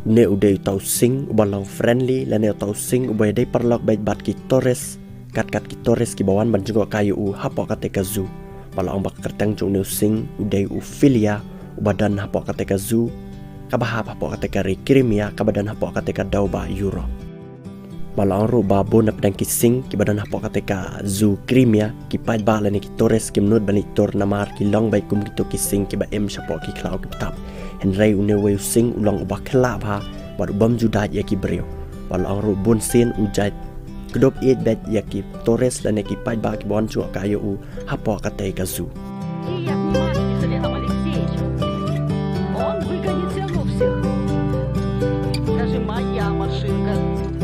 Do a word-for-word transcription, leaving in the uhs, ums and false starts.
Une u dei uta u sing uba long friendly lane uta u sing uba ïadei paralok beit bad ki tourist, kat kat ki tourist kiba wan ban jngohkai ïa u hapoh kata ka zoo. Ba la ong ba ka kyrteng jong une u sing u dei u Filia, uba don hapoh kata ka zoo kaba hap hapoh kata ka ri Crimea kaba don hapoh kata ka dewbah Europe. Ba la ong ruh ba bun na pdeng ki sing kiba don hapoh kata ka zoo Crimea, ki paidbah lane ki tourist kim nud ban leit tur namar ki long beit kum kito ki sing kiba im shapoh ki khlaw ki btap. Hynrei une uwei u sing u long uba khyllah bha bad u bym ju dait ïa ki briew. Ba la ong ruh bun sien u jait kdup ïeit beit ïa ki tourist lane ki paidbah kiba wan jngohkai ïa u hapoh kata ka zoo. И я внимательно, Олег Алексеевич. Он выгонит всех, всех. Даже моя машинка.